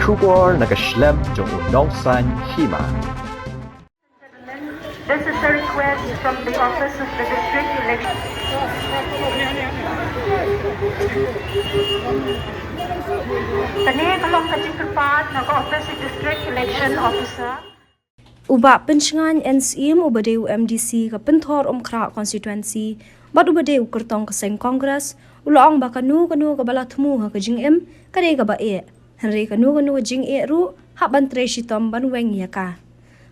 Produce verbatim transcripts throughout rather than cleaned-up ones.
Khubor na ka shlem jong u nongsan hima. This is a request from the office of the district election. Kane ka long ka jingkyrpad na ka office of district election officer. U Bah Pynshngain N Syiem uba dei u M D C ka Pynthorumkhrah constituency bad uba dei u kyrtong ka seng Congress u la ong ba kano kano kaba la thmu ha ka jingim ka dei kaba eh. Hynrei kano kano ka jingeh ruh hap ban trei shitom ban weng ïa ka.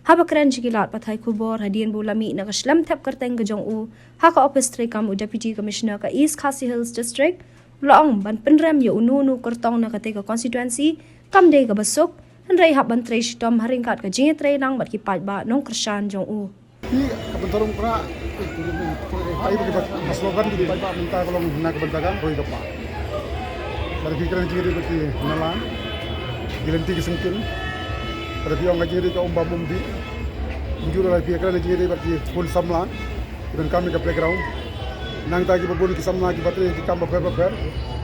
Haba kren sha ki lad pathai khubor hadien ba u la mih na ka shlem thep kyrteng ka jong u ha ka ophis treikam u Deputy Commissioner ka East Khasi Hills District, u la ong ban pynrem ïa uno uno u kyrtong na katei ka constituency kam dei kaba suk, hynrei hap ban trei shitom ha ryngkat ka jingïatreilang bad ki paidbah nongkyrshan jong u. Ki ka Pynthorumkhrah, eh, ai ba ki ba slogan ki paidbah mynta ka long na ka bynta ka roi ka par. Lada phi kren jingïadei bad ki nallang, ki lynti ki syngkien, lada phi ong ka jingïadei ka um bam um dih, kumjuh lada phi kren jingïadei bad ki khun samla, ki donkam ïa ka playground. Nangta kiba bun ki samla kiba trei ki kam bapher bapher,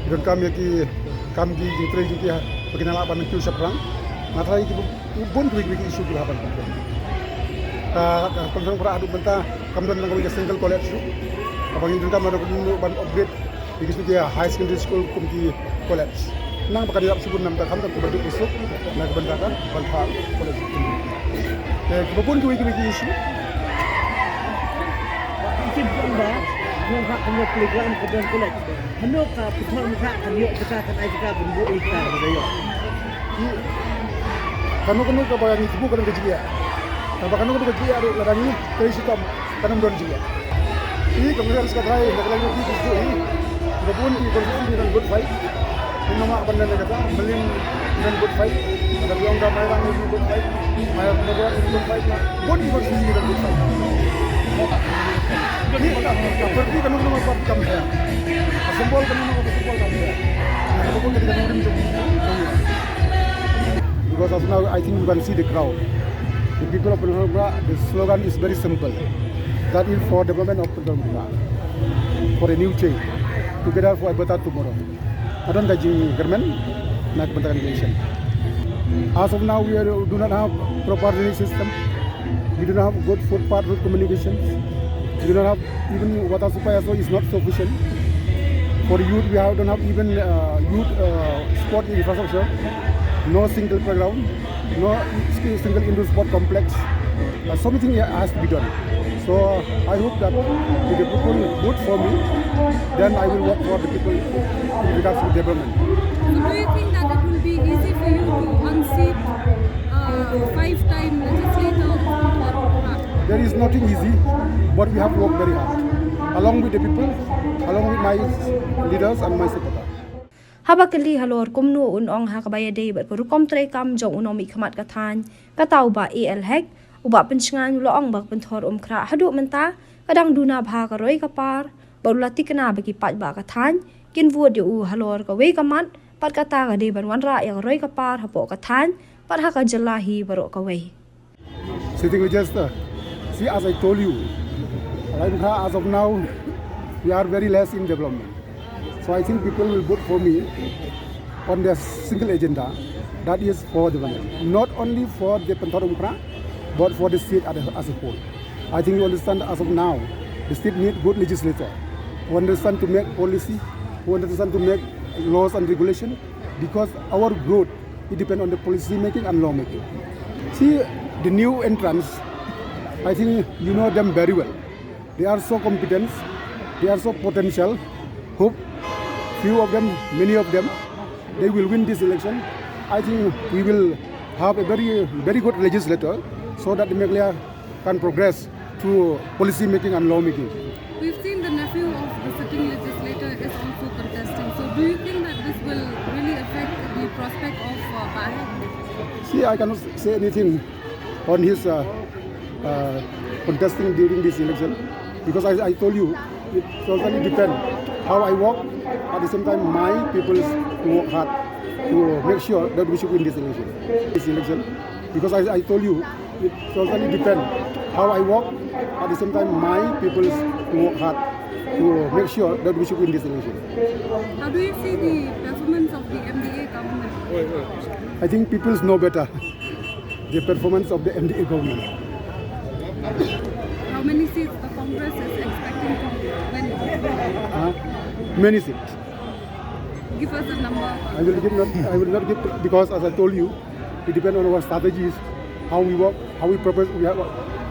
ki donkam ïa ki kam ki jingtrei jong ki ha, ba kin lah ban kiew shaphrang. Nga tharai kiba bun kiwei kiwei ki issue kiba hap ban pyntrei. Ka, ka Pynthorumkhrah haduh mynta kam don nang kawei ka single college ruh. Kaba ngi donkam ban, ban upgrade ïa ki shu ki high secondary school kum ki college. Nang ba kan ïarap shibun namar khamtam kiba duk usuk na ka bynta ka ban phah college. Te kiba bun kiwei kiwei ki issue. Ki ong ba, ong ba kan ïoh playground ka don college. Hano ka Pynthorumkhrah kan ïoh jaka, kan ai jaka ban buh ïa ka, ka ïoh. Kano kano kaba ngi thmu ka don ka jingeh. Kaba kano kano ka jingeh ruh lada ngi trei shitom kan ym don jingeh. Ki Congress ka tharai na ka liang jong ki ki shu hi. Ba bun ki constituency ngi don good fight. Ki Nongma ban don kata, Mylliem ngi don good fight. Ka Mairang ngi don good fight. Mairang ngi don good fight. Bun ki constituency ngi don good fight. Ki ka party kano kano ka party kam thaya. Ka symbol kano kano ka symbol kam thaya. Ka symbol kano kano ka symbol. Because as now I think you can see the crowd. The people of Pynthorumkhrah, the slogan is very simple. That is for development of Pynthorumkhrah. For a new change. Together for a better tomorrow. Ka don ka jingkyrmen na ka bynta ka election. As of now, we are, do not have proper drainage system. We do not have good footpath, road communications. We do not have even water supply also is not sufficient. For youth, we have, don't have even, uh, youth, uh, sport infrastructure. No single playground, no single indoor sport complex. Uh, so many things has to be done. So I hope that if the people vote for me, then I will work for the people in regards to development. So do you think that it will be easy for you to unseat, uh, five-time legislator of Pynthorumkhrah? There is nothing easy, but we have to work very hard, along with the people, along with my leaders and my supporters. Haba kylli halor kumno un ong ha kaba ïadei bad ka rukom treikam jong u nongmihkhmat ka thaiñ, kata u Bah A L Hek, u Bah Pynshngain u la ong ba ka Pynthorumkhrah haduh mynta ka dang duna bha ka roi ka par, bad u la thikna ba ki paidbah ka thaiñ kin vote ïa u halor kawei ka mat, bad kata ka dei ban wanrah ïa ka roi ka par hapoh ka thaiñ bad ha ka jylla hi baroh kawei. Sitting Legislator. See, as I told you, Pynthorumkhrah, as of now, we are very less in development. So I think people will vote for me on the single agenda, that is for development. Not only for the Pynthorumkhrah, but for the state as a, as a whole. I think you understand as of now, the state need good legislator who understand to make policy, who understand to make laws and regulation, because our growth, it depends on the policy making and law making. See, the new entrants, I think you know them very well. They are so competent, they are so potential. Hope few of them, many of them, they will win this election. I think we will have a very, very good legislator so that the Meghalaya can progress through policy making and law making. We've seen the nephew of the sitting legislator is also contesting. So do you think that this will really affect the prospect of, uh, Bah Hek? See, I cannot say anything on his, uh, uh, contesting during this election, because I, I told you, it totally depends how I work. At the same time, my people work hard to make sure that we should win this election. This election, because I, I told you, it totally depends how I work. At the same time, my people work hard to make sure that we should win this election. How do you see the performance of the M D A government? I think peoples know better the performance of the N D A government. How many seats the Congress is expecting to win? Uh, many seats. Give us a number. I will give not. I will not give because, as I told you, it depends on our strategies, how we work, how we propose. We have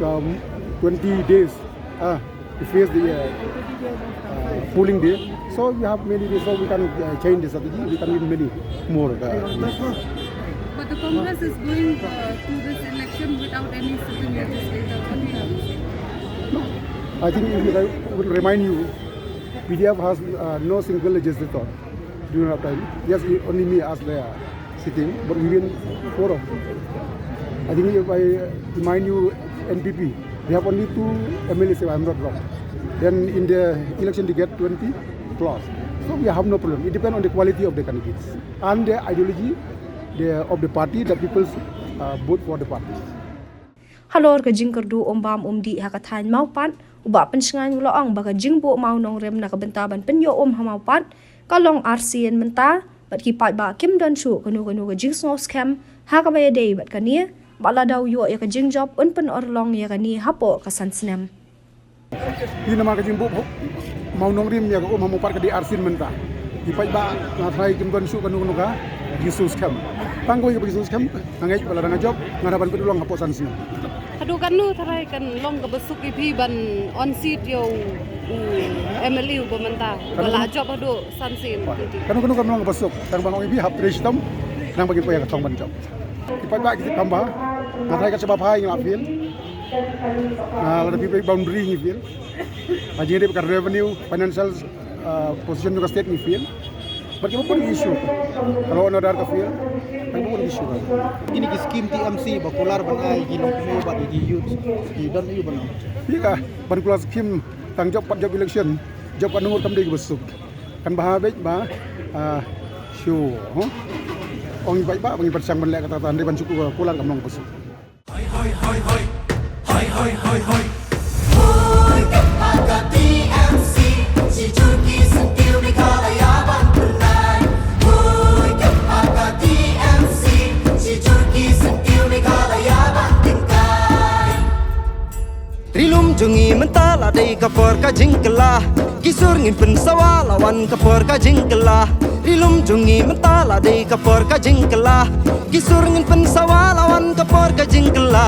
um, twenty days uh, to face the uh, uh, polling day. So we have many days, so we can uh, change the strategy. We can win many more. Uh, But the Congress is going uh, to this election without any sitting legislator. What do you have to say? I think if I would remind you, P D F has uh, no single legislator during that time. Yes, we- only me as the sitting, but we win four of them. I think if I remind you, N P P, they have only two M L As, if I'm not wrong. Then in the election, they get twenty plus. So we have no problem. It depends on the quality of the candidates and the ideology the, of the party that people uh, vote for the party. Halor ka jingkyrduh um bam um dih ha ka thaiñ Mawpat, u Bah Pynshngain u la ong ba ka jingbuh mawnongrim na ka bynta ban pynïoh um ha Mawpat ka long arsien mynta, bad ki paidbah kim don shuh kano kano ka jingsngew skhem ha kaba ïadei bad kane, bad lada u ïoh ïa ka jingjop un pynurlong ïa kane hapoh ka san snem. Phi namar ka jingbuh mawnongrim ïa ka um ha Mawpat ka dei arsien mynta. Ki paidbah nga tharai kim don shuh kano kano ka jingsngew skhem. Tang kawei kaba jingsngew skhem, nga ngeit ba lada nga jop, nga dei ban pynurlong hapoh san snem. Haduh katno tharai kan long kaba suk ïa phi ban unseat ïa u M L A uba mynta ba la jop haduh san sien. Kano kano kan long kaba suk, tang ba nga ong ïa phi hap trei shitom, nang ba ngin poi ïa ka thong ban jop. Ki paidbah ki tip kham bha, nga tharai ka shaba phai ngi la feel. Ah, lada phi peit boundary ngi feel. Ah, jingdei ka revenue, financial ah, position jong ka state ngi feel. Bad kiba bun issue. Ka law and order ka feel. Kiba bun issue ka. Kine ki scheme T M C ba kular ban ai ki nongkynmaw bad ki youth ki don aïu ban ai. Phi ka ban kular scheme tang jop pat jop election. Jop pat nungur kam dei kiba suk. Kan bha beit ba ah, shu. Huh? Ong i bait ba ba ngi pat shang ban leh kata kata hynrei ban shu kular kam long kiba suk. Ri lum jong ngi mynta la dei ka por ka jingkylla. Ki sur ngin pynsawa la wan ka por ka jingkylla. Ri lum jong ngi mynta la dei ka por ka jingkylla. Ki sur ngin pynsawa la wan ka por ka jingkylla.